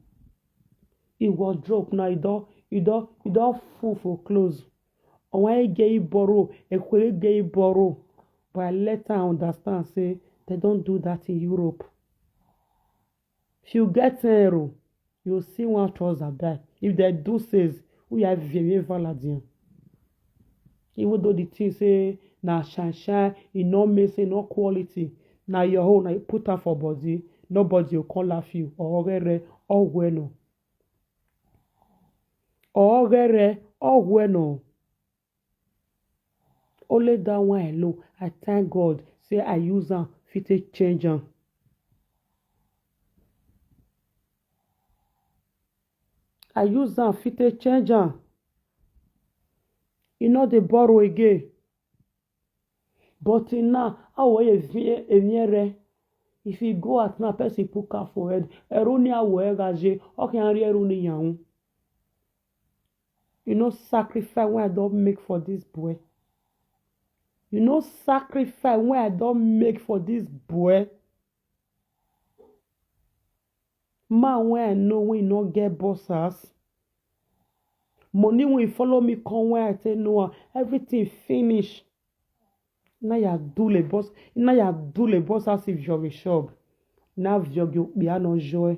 He go drop now. He don, he don, he don full for clothes. Owa e get borrow, e kwere get borrow. But I let her understand say they don't do that in Europe. If you get ten euro, you see one trouser buy. If they do sales, we are very valid. Even though the thing say na shine shine, e no mean say no quality. Na your own, na you put am for body. Nobody will call laugh you. Or ogere, or bueno. Or ogere, or bueno. Only that one alone, I thank God say I use am fit take change am. I use am fit take change am. E no dey borrow again. But now, how will you fear? If you go out now, person put car for head. Eruni awo egaje. Okay, I really eruni yaun. You know sacrifice when I don't make for this boy. You know sacrifice when I don't make for this boy. Man when I know when you not get boss ass. Money when you follow me come when I tell no one. Everything finish. Na ya do le boss, na ya do le boss as if you're a shop. Na vlog you be no joy.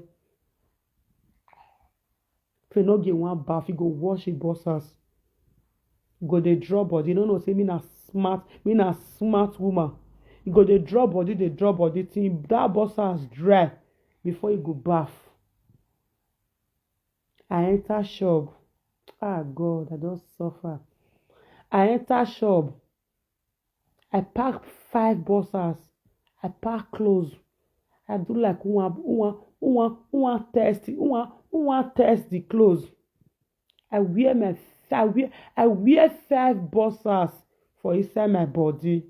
If you no get one bath, you go wash a boss ass. You go dey draw body. You no know say me na smart, me na smart woman. You go dey draw body, dey draw body till that boss ass dry before you go bath. I enter shop. Ah God, I don suffer. I enter shop. I pack five boxers. I pack clothes. I do like who wan who wan who wan who wan test who wan who wan test the clothes. I wear my I wear I wear five boxers for inside my body.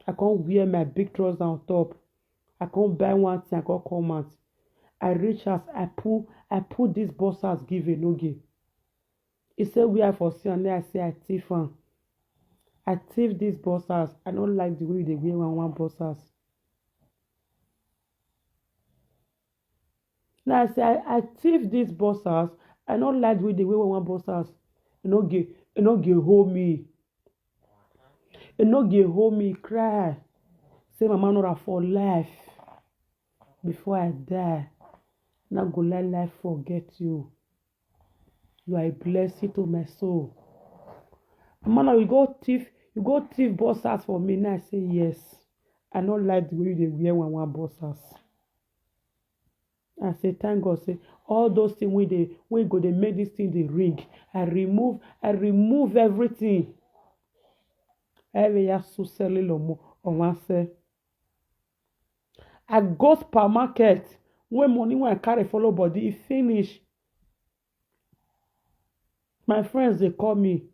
I come wear my big trouser on top. I come buy one thing, I come come out. I reach house, I pull I pull this boxers give Enoge. He say where I for see am, then I say I thief am. I thief this boxers. I no like the way you dey wear one one boxers. Now I say I, I thief this boxers. I no like the way you dey wear one one boxers. Enoge, Enoge hold me. Enoge hold me, cry. Say mama Nora for life. Before I die, na go let life forget you. You are a blessing to my soul. Mama, you go thief, you go thief boxers for me. Now I say yes. I no like the way you dey wear one one boxers. I say thank God say all those things wey dey wey go dey make this thing dey ring. I remove I remove everything. Every ya susele lomo on one say. I go supermarket when money when I carry follow body e finish. My friends dey call me,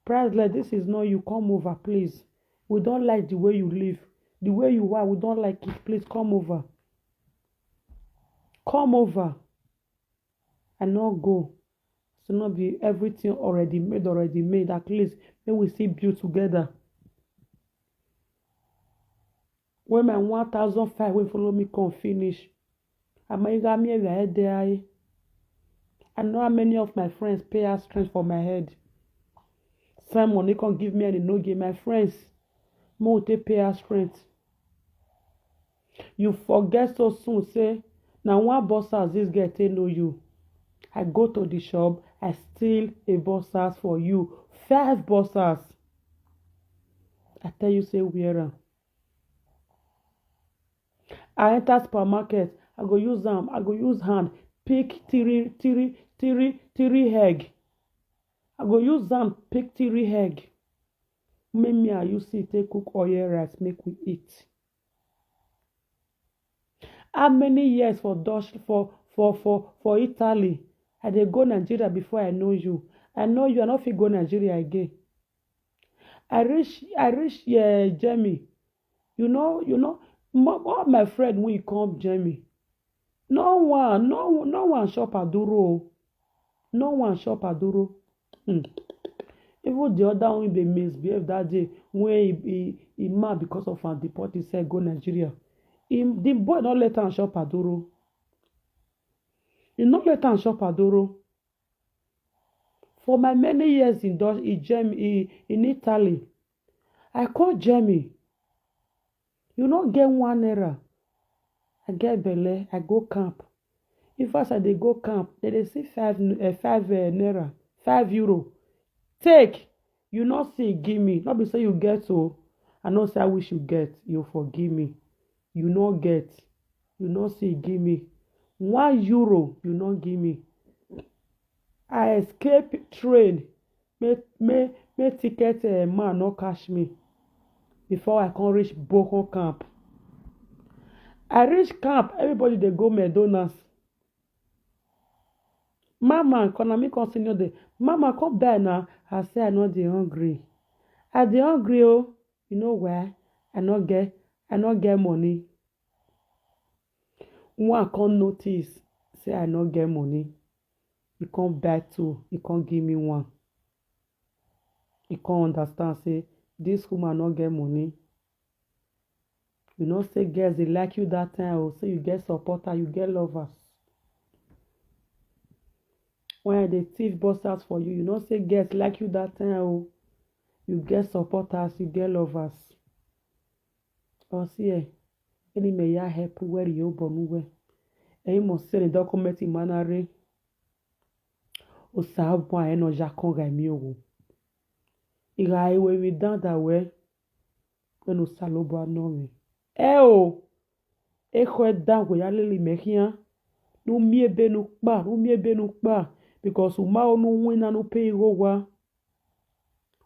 Priceless, this is not you, come over please. We don't like the way you live, the way you are, we don't like it, please come over. Come over. I no go. So no be everything already made, already made. At least make we still build together. When my one thousand five wey follow me come finish, amaiga mi ewe ede ai. I know how many of my friends pay house rent for my head. Send money come give me and no give my friends. Mo take pay house rent. You forget so soon say na one boss as this girl take know you. I go to the shop, I steal a boss house for you. Five boss house. I tell you say wear am. I enter supermarket, I go use am, I go use hand pick three three three three egg. I go use am pick three egg. Make me and you see take cook oil rice make we eat. How many years for Dutch for for for for Italy? I dey go Nigeria before I know you. I know you, I no fit go Nigeria again. I reach I reach uh, Germany. You know, you know, mo- all my friend when you come Germany, no one, no no one shop aduro. O. No one shop aduro. Hmm. Even the other one they misbehave that day when he, he, he mad because of an deport himself go Nigeria. He, the boy not let am shop aduro. He not let am shop aduro. For my many years in Dutch, in Germany, in, in Italy, I call Germany. You no get one naira. I get belle, I go camp. If as I dey go camp, they dey see five n- eh, five eh, naira, five euro. Take, you no see give me. Not be say you get o. I know say I wish you get, you forgive me. You no get, you no see give me. One euro, you no give me. I escape train. Make make make ticket uh, man no catch me before I come reach Boko camp. I reach camp, everybody dey go McDonald's. Mama, come na me come senior dey. Mama, come buy na. I say I no dey hungry. I dey hungry oh. You know why? I no get I no get money. One come notice say I no get money. He come buy two. He come give me one. He come understand say this woman no get money. You know say girls dey like you that time o. Say you get supporter, you get lovers. When I dey thief busters for you, you know say girls like you that time o. You get supporters, you get lovers. Or see, eh, any may ya help where you born where. Eh, you must send a document in manner. O sa bo e no ja kon ga mi o. Iga iwe mi dan da we. When o sa lo bo no mi. E o. E ko e dan we ya leli me kian. No mi ebe no pa, no mi ebe no pa. Because o ma o no win na no pay go wa.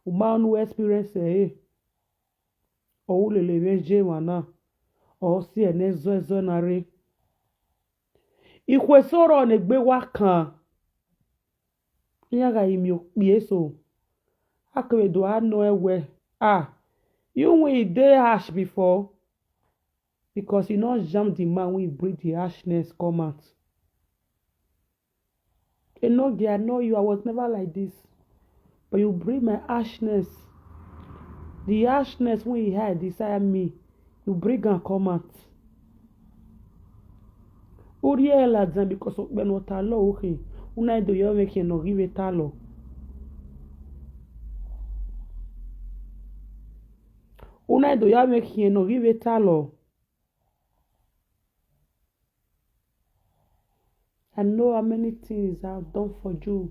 O ma o no experience e. O lele me je wa na. O si e ne zo zo na re. Ikhwe soro ne gbe wa kan. Ya ga imi okpie so. Akwe do ano ewe. Ah. You when e dey harsh before. Because you not jam the man when you bring the harshness come out. Enoge, I know you. I was never like this. But you bring my harshness. The harshness when you hide inside me, you bring and come out. Uriela then because of when what I love, okay. Una do you make no give it alo. Una do you make no give it alo. I know how many things I've done for you.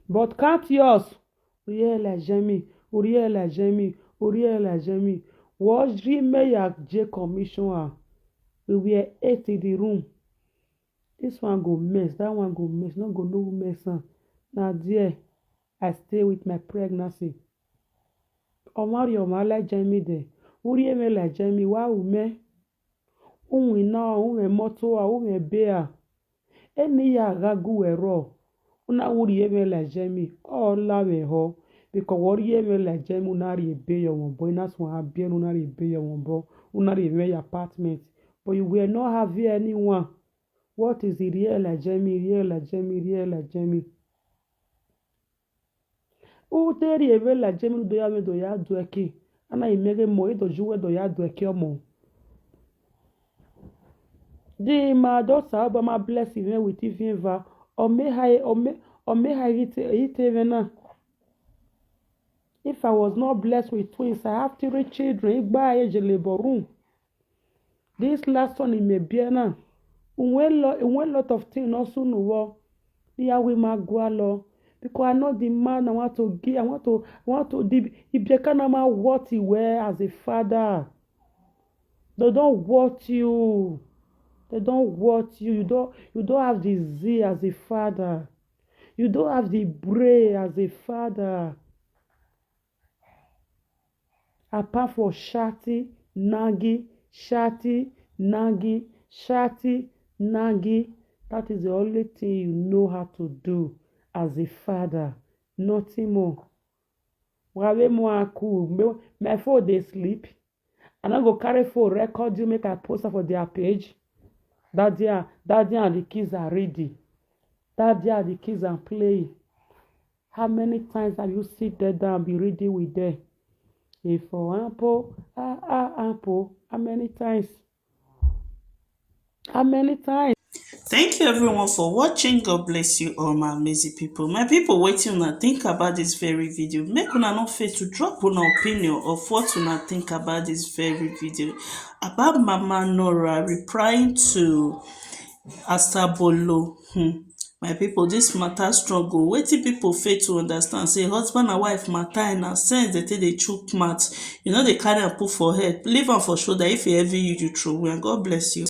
But count yours. Uriela Jemi, Uriela Jemi, Uriela Jemi. Was dream ya J commissioner. We were eight in the room. This one go mess, that one go mess, not go no mess. Huh? Now there, I stay with my pregnancy. Omari Omala Jemi de. Uriemela Jemi, wa ume. Unwi na, ume moto, ume bea. Eni ya gagu ero. Una uriemela Jemi. O la me ho. Because uriemela Jemi, una ri ebe yo won bo. Ina swan abien, una ri ebe yo won bo. Una ri ebe apartment. But you will not have anyone. What is the real Jemi, real Jemi, real Jemi? Uteri ebe la Jemi do ya me do ya dueki. Ana imege mo ido juwe do ya dueki omo. Di ma do sa oba ma bless me with even va. Ome hai ome ome hai ite ite vena. If I was not blessed with twins, I have three children. Igba ejele borun. This last one in Mebiana, we lo we lot of things not soon wo. Yeah, we ma go along. Because I know the man I want to give, I want to I want to the Ibiakana man what he wear as a father. They don't want you. They don't want you. You don't you don't have the zeal as a father. You don't have the brain as a father. Apart from shati, nagi, shati, nagi, shati, nagi, that is the only thing you know how to do as a father. Nothing more. Wawe mo aku, my phone dey sleep. I no go carry phone record you make I post am for their page. Daddy and daddy and the kids are reading. Daddy and the kids are playing. How many times have you sit there down and be reading with them? If for ample, ah ah ample, how many times? How many times? Thank you everyone for watching. God bless you all, my amazing people. My people, wetin una think about this very video? Make una no fail to drop una opinion of what una think about this very video about Mama Nora replying to Asabolo. Hmm. My people, this matter struggle. Wetin people fail to understand say husband and wife matter in a sense they take dey chook mouth. You know they carry and put for head. Leave am for shoulder. If e heavy you, you throw away. And God bless you.